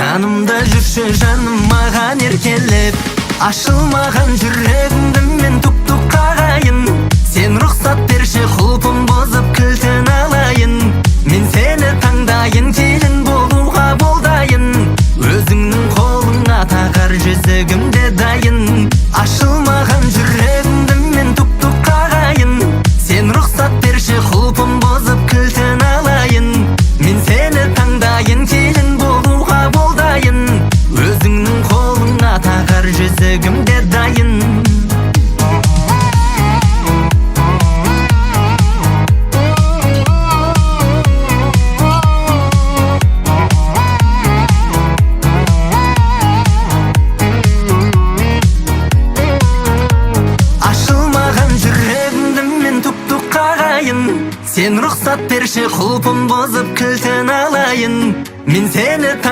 Жанымда жүрші, жаным, маған еркелеп. Ашылмаған жүрегімді мен тук-тук қағайын. Сен рұқсат берші, құлпын бұзып, кілтін алайын. Мен сені таңдайын, келін болуға болдайын. Өзіңнің қолыңа тағар жүзігім де дайын. Ашылмаған жүрегімді мен тук-тук қағайын. Сен рұқсат берші, құлпын бұзып, кілтін алайын. Мен сені таңдайын, келін болуға болдайын. Өзіңнің қолыңа тағар жүзігім де дайын. Ашылмаған жүрегімді мен тук-тук қағайын. Сен рұқсат берші, құлпын бұзып, кілтін алайын. Мен сені таңдайын.